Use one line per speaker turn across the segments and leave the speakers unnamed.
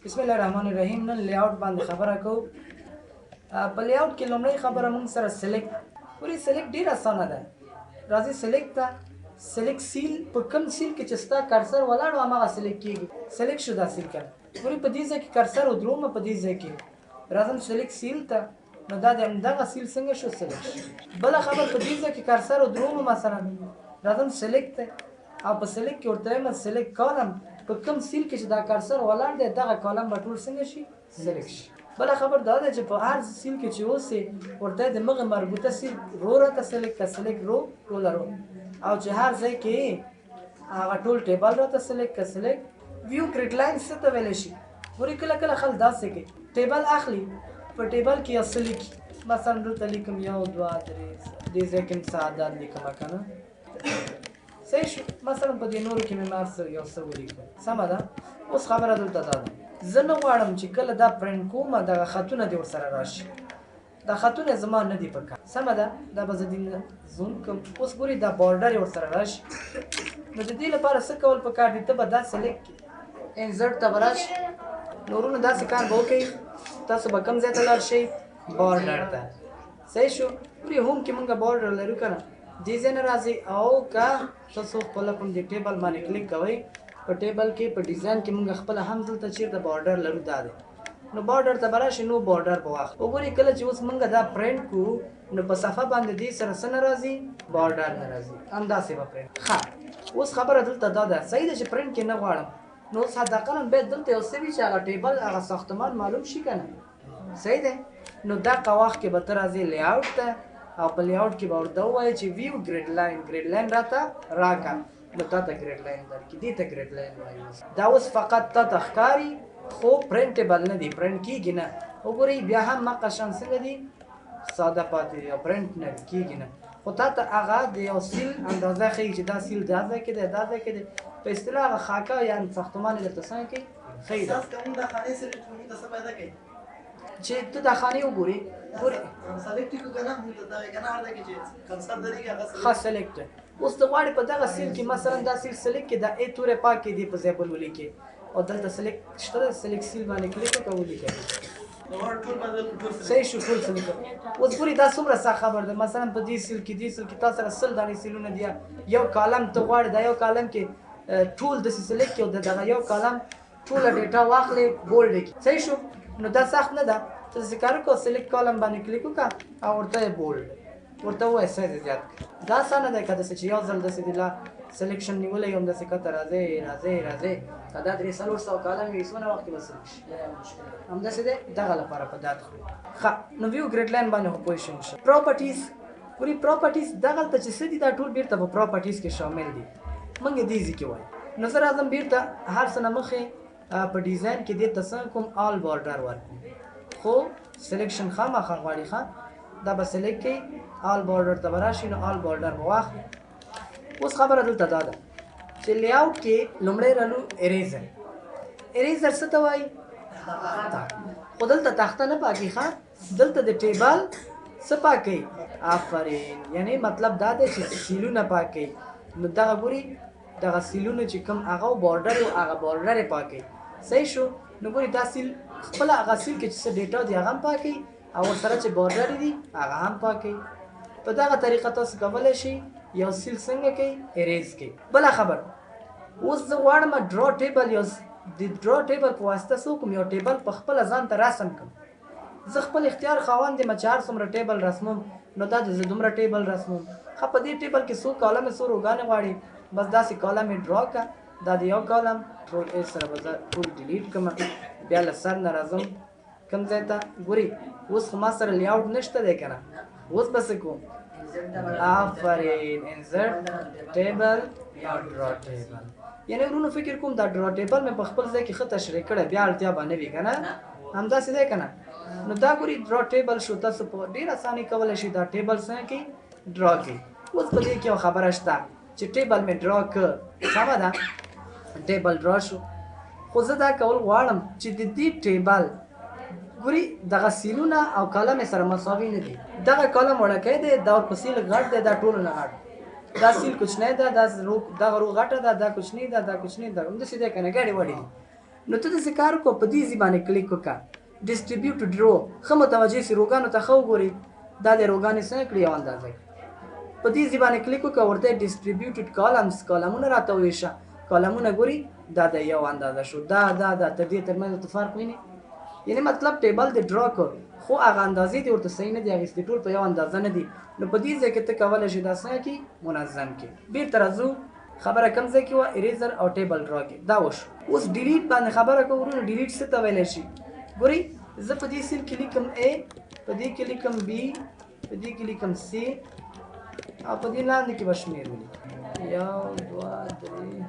بسم الله الرحمن الرحیم. نن layout باندې خبره کوو. په layout کې لومړۍ خبره مونږ سره select. ګوري select ډېر اسانه ده. راځي select ته، select cell، په کوم cell کې چې ستا cursor ولاړ و هماغه select کېږي. select شو دا cell کنه. ګوري په دې ځای کې cursor ودروم، په دې ځای کې راځم select cell ته، نو دا د همدغه cell څنګه شو select شو. بله خبر په دې ځای کې cursor ودروم، مثلا راځم select ته او په select کې ورته وایم select column، په کوم cell کې چې دا cursor ولاړ دی دغه column به ټول څنګه شي select شي. بله خبر دا ده چې په هر cell کې چې اوسې ورته د مغه مربوطه cell row راته select که select row ټوله row، او چې هر ځای کې هغه ټول table راته select که select. view grid line څه ته ویلی شي؟ ګوري کله کله خلک داسې کوي، table اخلي، په table کې یو څه لیکي، مثلا دلته لیکم 1 2 3، دې ځای کې هم څه عدد لیکم که نه، صحیح شو. مثلا په دې نورو کې مې هر څه یو څه ولیکم، سمه ده. اوس خبره دلته دا ده، زه نه غواړم چې کله دا پرنټ کوم دغه خطونه دې ورسره راشي، دا خطونه زما نه دي پکار، سمه ده. دا به زه دې zoom کړم. اوس ګوري دا border یې ورسره راشي، نو د دې لپاره څه کول پکار دي؟ ته به دا select کړې، insert ته به راشي. نورونو داسې کار به وکړئ، تاسو به کوم ځای ته لاړ شئ؟ border ته، صحیح شو. ګوري home کې مونږ border لرو که نه، دې ځای نه راځي. او که تاسو خپله کوم دې table باندې کلیک کوئ، په table کې په design کې مونږ خپله هم دلته چېرته border لرو، دا دی. نو border ته به راشي، نو border به واخلو. وګورئ کله چې اوس مونږ دا پرنټ کړو، نو په صفحه باندې دې سره څه نه راځي؟ border نه راځي، همداسې به پرنټ. ښه اوس خبره دلته دا ده، صحیح ده چې پرنټ کې نه غواړم، نو اوس حد اقل هم باید دلته یو څه وي چې هغه table هغه ساختمان معلوم شي که نه، صحیح دی. نو دغه وخت کې به ته راځې layout ته، او په layout کې به ورته ووایې چې view grid line، grid line راته راکړه، نو تا ته grid line درکړي، دې ته grid line وایي. اوس دا اوس فقط تا ته ښکاري، خو printable نه دی، پرنټ کېږي نه. وګورئ بیا هم مقه شان څنګه دي، ساده پاتې دي او پرنټ نه کېږي نه، خو تا ته هغه د یو cell اندازه ښیي چې دا cell دا ځای کې دی، دا ځای کې دی. په اصطلاح هغه خاکه یا ساختمان یې درته څنګه کوي ښیي. چې ته دا خانې وګورې، ګورې ښه select. اوس ته غواړې په دغه cell کې مثلا دا cell select کړې، دا ای توری پاک کړې، دې په ځای بل ولیکې، او دلته select شته ده، select cell باندې کلیک وکړه ولیکه، صحیح شو، ټول select. اوس ګوري دا څومره سخت خبر ده. مثلا په دې cell کې دې cell کې تا سره 100 دانې cell ونه دي، یو column ته غواړې دا یو column کې ټول داسې select کړې، او د دغه یو column ټوله data واخلې bold یې کړې، صحیح شو. نو دا سخت نه ده، ته داسې کار وکړه، select column باندې کلیک وکړه او ورته یې bold ورته ووایه size یې زیات کړه. دا اسانه دی که داسې چې یو ځل داسې دې لا selection نیولی هم داسې کته راځې راځې راځې، که دا 300-400 column وي څونه وخت کې به select شي، همداسې دی. دغه لپاره په داد خوري. ښه نو view grid line باندې خو پوه شو. properties، ګوري properties دغلته چې څه دي دا ټول بیرته په properties کې شامل دي، موږ دې ځای کې وایو. نو زه راځم بیرته هر څه نه مخې په design کې دې ته څنګه کوم all border ورکوم، خو selection خامخا غواړي. ښه دا به select کړئ، all border ته به راشي، نو all border به واخلي. اوس خبره دلته دا ده چې layout کې لومړی رالو eraser. eraser څه ته وایي؟ خو دلته تخته نه پاکي، ښه دلته د table څه پاکوي؟ آفرین، یعنی مطلب دا دی چې cell ونه پاکوي. نو دغه ګوري دغه cell ونه چې کوم هغه border و هغه border یې پاکوي، صحیح شو. نو ګوري دا cell خپله هغه cell کې چې څه data دي هغه هم پاکوي، او ورسره چې border دي هغه هم پاکوي. په دغه طریقه تاسو کولی شئ یو cell څنګه کوي erase کوي. بله خبر اوس زه غواړم draw table، یو د draw table په واسطه څه وکړم، یو table په خپله ځان ته رسم کړم. زه خپل اختیار خاوند یم چې هر څومره table رسموم، نو دا زه دومره table رسموم. ښه په دې table کې څو column څو row ګانې غواړي، بس داسې column یې draw کړه. دا د یو column control A سره به زه ټول delete کړم، بیا له سر نه راځم کوم ځای ته. ګوري اوس خو ما سره layout نشته دی که نه، اوس به څه کوم؟ آفرین، insert table یا draw table. یعنی ورونو فکر کوم دا draw table مې په خپل ځای کې ښه تشریح کړی، بیا اړتیا به نه وي که نه، همداسې دی که نه. نو دا ګوري draw table شو، تاسو په ډېر اسانۍ کولی شئ دا table څنګه کړئ draw کړئ. اوس په دې کې یو خبره شته چې table مې draw کړ، سمه ده، table draw شو، خو زه دا کول غواړم چې د دې table ګوري دغه cell ونه او column یې سره مساوي نه دي. دغه column وړوکی دی، دا ورپسې لږ غټ دی، دا ټولو نه غټ، دا cell کوچنی ده، دا row دغه row غټه ده، دا کوچنی ده، دا کوچنی ده، همداسې دی که نه، ګډې وډې دي. نو ته داسې کار وکړه، په دې ځای باندې کلیک وکړه، distribute row. ښه متوجه سي، row ګانو ته ښه وګورئ، دا د row ګانې څنګه کړي یو اندازه کړي. په دې ځای باندې کلیک وکړه، ورته distributed columns، کالمونه راته وویشه. کالمونه ګوري، دا د یو اندازه شو، دا دا دا تر دې ترمنځ ته فرق ویني. یعنی مطلب table دې draw کړ، خو هغه اندازې دې ورته صحیح نه دي اخیستې، ټول په یو اندازه نه دي. نو په دې ځای کې ته کولی شې دا څنګه کړي، منظم کړي. بیرته راځو، خبره کوم ځای کې وه؟ eraser او table draw کې دا وشو. اوس delete باندې خبره کوو ورونو. delete څه ته ویلی شي؟ ګورئ، زه په دې cell کې لیکم A، په دې کې لیکم B، په دې کې لیکم C، او په دې لاندې کې به شمېر ولیکم یو، دوه، درې.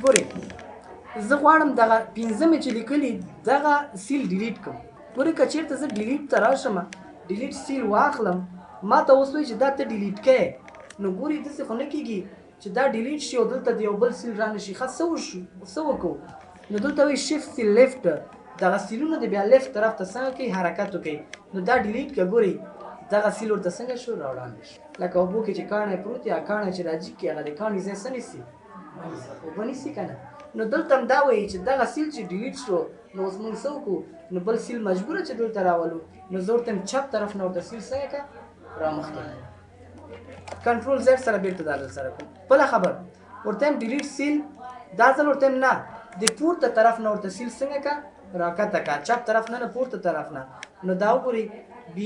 ګورئ، زه غواړم دغه پنځه مې چې لیکلي دغه cell delete کړم. ګورئ، که چېرته زه delete ته راشم، delete cell واخلم، ما ته اوس وایي چې دا ته delete کوې. نو ګوري، داسې خو نه کېږي چې دا delete شي او دلته د یو بل cell رانه شي. ښه، څه وشو، څه وکړو؟ نو دلته وایي shift cell left، دغه cell ونه د بیا left طرف ته څنګه کوي، حرکت وکړي. نو دا delete که، ګوري دغه cell ورته څنګه شو، راوړاندې شو. لکه اوبو کې چې کاڼی پروت یا کاڼی چې راجیګ کړي، هغه د کاڼي ځای څه نیسي؟ اوبه نیسي که نه؟ نو دلته هم دا وایي چې دغه cell چې delete شو، نو اوس موږ څه وکړو؟ نو بل cell مجبوره چې دلته راولو. نو زه ورته چپ طرف نه ورته cell څنګه که رامخکې، control Z سره بیرته دا سره کوم. بله خبر ورته هم delete cell، دا ځل ورته هم نه، د پورته طرف نه ورته cell څنګه که راکته که، چپ طرف نه، نه پورته طرف نه. نو دا وګورئ، B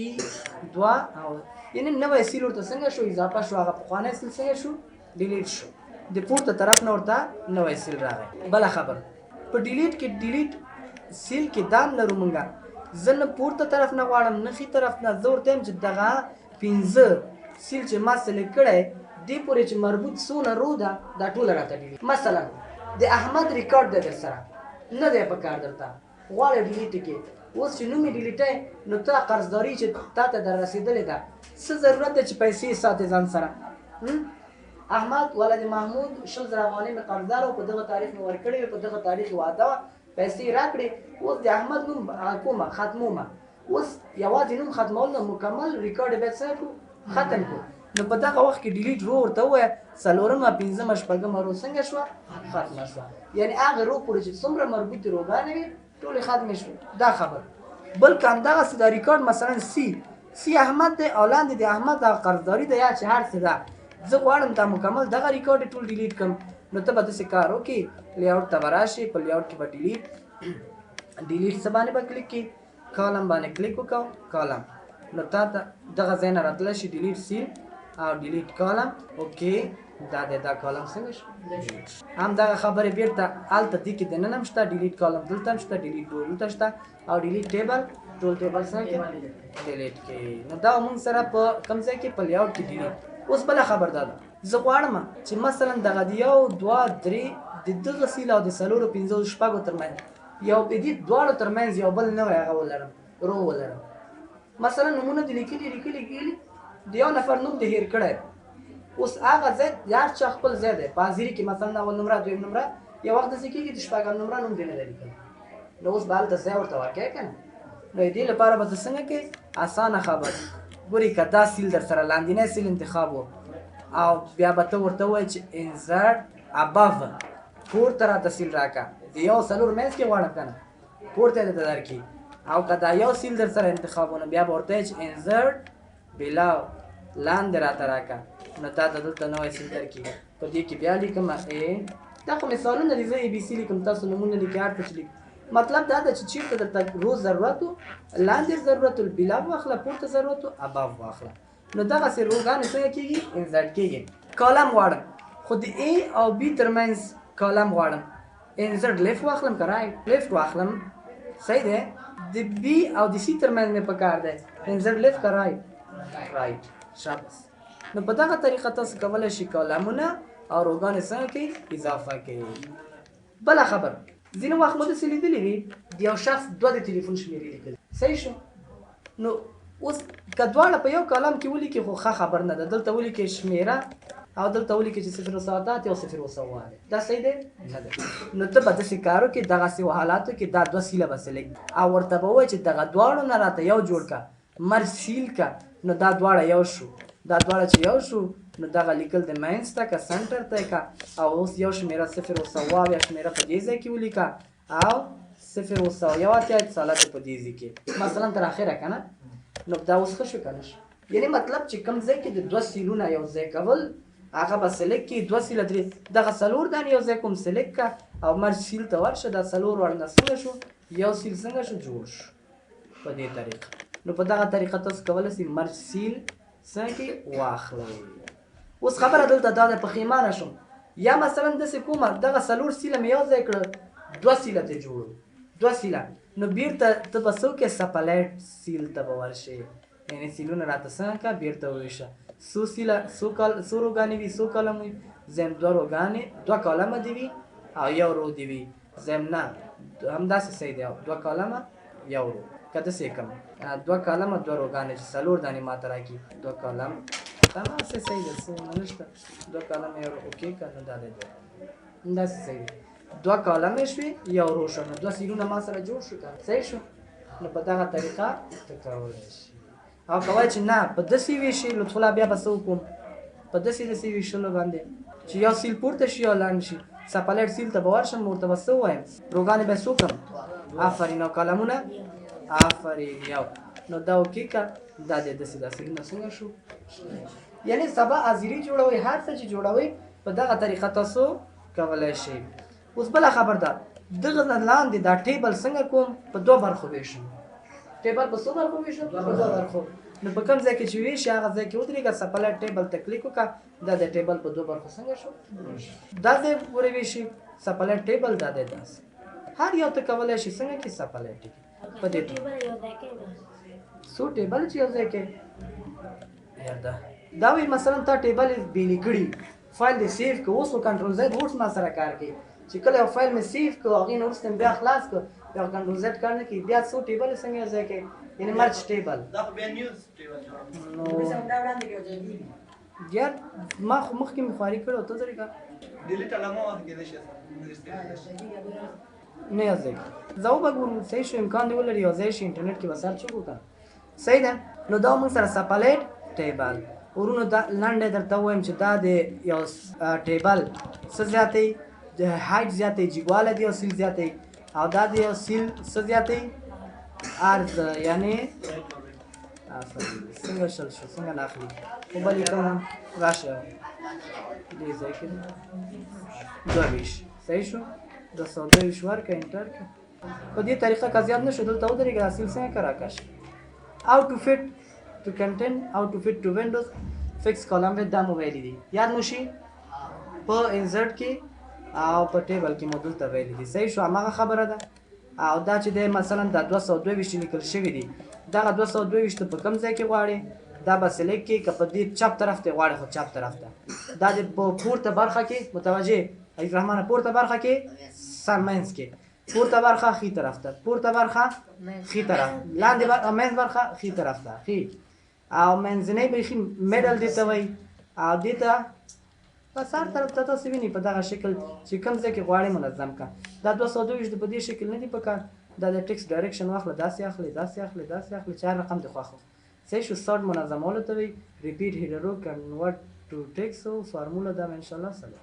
E دوه، او یعنی نوی cell ورته څنګه شو؟ اضافه شو. هغه پخوانی cell څنګه شو؟ delete شو. د پورته طرف نه ورته نوی cell راغی. بله خبر په delete کې، delete cell کې دام لرو مونږه. زه نه پورته طرف نه غواړم، نه ښي طرف نه. زه ورته یم چې دغه پنځه cell چې ما select کړی، دې پورې چې مربوط څونه row ده، دا ټوله راته delete. مثلا د احمد ریکارډ دی در سره، نه دی په کار درته، غواړې delete کړې. اوس چې نوم یې delete ی، نو ته قرضداري چې تا ته در رسېدلې ده، څه ضرورت دی چې پیسې ساتې ځان سره؟ احمد ولد محمود 20,000 افغانۍ مې قرضدار او په دغه تاریخ مې ورکړې وې، په دغه تاریخ وعده وه، پیسې یې راکړې. اوس د احمد نوم کومه ختمومه. اوس یوازې نوم ختمول نه، مکمل ریکارډ یې باید څنګه کړو؟ ختم کړو. نو په دغه وخت کې delete row ورته ووایه، څلورمه، پنځمه، شپږمه row څنګه شوه؟ ختمه شوه. یعنی هغه row پورې چې څومره مربوطې row ګانې وې، ټولې ختمې شوې. دا خبر بل که همدغسې دا ریکارډ مثلا C احمد دی او لاندې د احمد دغه قرضداري ده یا چې هر څه ده، زه غواړم دا مکمل دغه ریکارډ ټول delete کړم. نو ته به داسې کار وکړې، layout ته به راشې، په layout کې به delete څه باندې به کلیک کړې، column باندې کلیک وکړو، column. نو تا ته دغه ځای نه راتلی شي delete cell او delete column. okay، دا دی، دا column څنګه شو؟ هم دغه خبرې بیرته هلته دې کې دننه هم شته، delete column دلته هم شته، delete row دلته شته او delete table، ټول table څنګه delete کړي. نو دا مونږ سره په کوم ځای کې؟ په layout کې delete. اوس بله خبر دا ده، زه غواړم چې مثلا دغه د یو، دوه، درې د دغه cell او د څلورو، پنځو، شپږو ترمنځ یو، د دې دواړو ترمنځ یو بل نوی هغه ولرم، row ولرم. مثلا نومونه دې لیکلي لیکلي لیکلي، د یو نفر نوم دې هېر کړی. اوس هغه ځای د هر چا خپل ځای دی په حاضري کې، مثلا اول نمره، دویم نمره، یو وخت داسې کېږي د شپږم نمره نوم دې نه دی لیکلی. نو اوس به هلته ځای ورته ورکوې که نه؟ نو دې لپاره به ته څنګه کوې؟ اسانه خبر. ګوري، که دا cell در سره لاندینی cell انتخاب و او بیا به ته ورته ووایې چې insert above، پورته راته cell راکه، د یو څلور منځ کې غواړم که نه، پورته یې درته درکړي. او که دا یو cell در سره انتخاب و، نو بیا به ورته وایې چې insert below، لاندې راته راکه. نو تا ته دلته نوی cell درکړي. په دې کې بیا لیکم A. دا خو مثالونه دي، زه A B C لیکم، تاسو نومونه لیکئ، هر څه چې لیکئ. مطلب دا ده چې چیرته درته row ضرورت و، لاندې ضرورت و، below واخله، پورته ضرورت و، above واخله. نو دغسې row ګانې څنګه کېږي؟ insert کېږي. column غواړم، خو د A او B ترمنځ column غواړم، insert left واخلم که right؟ left واخلم، صحیح دی. د B او د C ترمنځ مې پکار دی، insert left که right؟ right، شاباس. نو په دغه طریقه تاسو کولی شئ column ونه او row ګانې څنګه کوي؟ اضافه کوي. بله خبر، ځینې وخت مو داسې لیدلي وي، د یو شخص دوه د ټلیفون شمېرې لیکل. صحیح شو؟ نو اوس که دواړه په یو column کې ولیکي خو ښه خبر نه ده. دلته ولیکي شمېره او دلته ولیکي چې صفر ساعتات او صفر وسوه دی، دا صحیح دی؟ نه دی. نو ته به داسې کار وکړې، دغسې حالاتو کې دا دوه cell ه به select او ورته به ووایې چې دغه دواړو نه راته یو جوړ که، merge cell که. نو دا دواړه یو شو. دا دواړه چې یو شو، نو دغه لیکل د منځ ته که center ته که، او اوس یو شمېره صفر او سوا شمېره په دې ځای کې ولیکه او صفر او سوا یو اتیا اتصالات په دې ځای کې مثلا تر اخره که نه، نو دا اوس ښه شو که نه شو؟ یعنی مطلب چې کوم ځای کې د دوه cell ونه یو ځای کول هغه به select کړي، دوه cell ه درې دغه څلور دانې یو ځای کوم select که او merge cell ته ورشه، دا څلور واړه نسونه شو، یو cell څنګه شو جوړ شو په دې طریقه. نو په دغه طریقه تاسو کولی شئ merge cell څنګه واخلئ. اوس خبره دلته دا ده پښیمانه شوم، یا مثلا داسې کومه دغه څلور cell ه مې یو ځای کړه، دوه cell ه ترې جوړو، دوه cell ه، نو بیرته ته به څه وکړې؟ split cell ته به ورشې، یعنې cell ونه راته څنګه که بیرته وویشه، څو cell ه څو row ګانې وي، څو column وي؟ زم دوه row ګانې، دوه column ه دې وي او یو row دې وي. زم نه همداسې صحیح دی، دوه column ه یو row، که داسې یې کړم دوه column ه دوه row ګانې چې څلور دانې ماته راکړي، دوه column همداسې صحیح دی، څه ونه نشته، دوه column یو row okay که نه دا دی دوه همداسې صحیح دی، دوه column یې شوې یو row شو، نو دوه cell ونه ما سره جوړ شو که صحیح شو. نو په دغه طریقه ته کولی شي. او که وایي چې نه په داسې ویشي لطف الله بیا به څه وکړم؟ په داسې داسې ویشلو باندې چې یو cell پورته شي یو لاندې شي، split cell ته به ورشم ورته به څه ووایم؟ row ګانې به یې څو کړم؟ آفرین، او column ونه آفرین یو. نو دا okay که دا دی داسې دا cell ونه څنګه شو؟ یعنې سبا حاضري جوړوئ، هر څه چې جوړوئ په دغه طریقه تاسو کولی شئ. اوس بله خبر ده، دغه نه لاندې دا table څنګه کوم؟ په دوه برخو ویشم. table په څو برخو ویشم؟ په دوه برخو. نو په کوم ځای کې چې ویشي هغه ځای کې ودرېږه، split table ته کلیک وکړه، دا د table په دوه برخو څنګه شو؟ دا ځای پورې ویشي، split table دا دی داسې هر یو ته کولی شي څنګه کې split کړي په دې څو table چې یو ځای کې یار دا وایي مثلا تا table بېلې کړي، فایل دې save کړ، اوس خو control Z اوس ما سره کار کوي، چې کله یو فایل مې save کړ هغې نه وروسته مې بیا خلاص کړ، بیا control Z کار نه کوي، بیا څو table څنګه یو ځای کوي؟ یعنې merge table.
دا خو بیا news table جوړوم.
نو یار ما خو مخکې مې خواري کړې وه، ته ځرې که
delete علامه وخت کېدای شي.
نه یو ځای زه وبه ګورم صحیح شو، امکان دې ولري یو ځای شي، انټرنیټ کې به search وکړو که صحیح ده. نو دا موږ سره split table ورونو دا لنډه درته ووایم چې دا د یو table څه زیاتوي؟ د height زیاتوي، جګوالی د یو cell زیاتوي، او دا د یو cell څه زیاتوي؟ عرض، یعنې آفرین څنګه شل شو، څنګه نه اخلي؟ خو بل یې کوم راشه دې ځای کې 22 صحیح شو، 222 ورکړه enter کړه. په دې طریقه که زیات نه شو دلته ودرېږه، دا cell څنګه که راکش. Auto fit to content، auto fit to windows، fix column width دا مو ویلي دي، یاد مو شي په insert کې او په table کې مو دلته ویلي دي، صحیح شو، هماغه خبره ده. او دا چې دی مثلا دا 222 لیکل شوي دي، دغه 222 په کوم ځای کې غواړي دا به select کړي، که په دې چپ طرف ته غواړي خو چپ طرف ته، دا د په پورته برخه کې متوجه عزیز رحمانه، پورته برخه کې سر منځ کې، پورته برخه ښي طرف ته، پورته برخه ښي طرف، لاندې منځ برخه ښي طرف ته ښي، او منځنۍ بیخي middle دې ته وایي، او دې ته بس هر طرف ته تاسو وینئ په دغه شکل چې کوم ځای کې غواړئ منظم کړه. دا 222 په دې شکل نه دی پکار، دا د text direction واخله، داسې اخلي، داسې اخلي، داسې اخلي، چې هر رقم دې خوښ وي. صحیح شو، sort منظمولو ته وایي، repeat header row، convert to text او formula دا به انشاءالله سره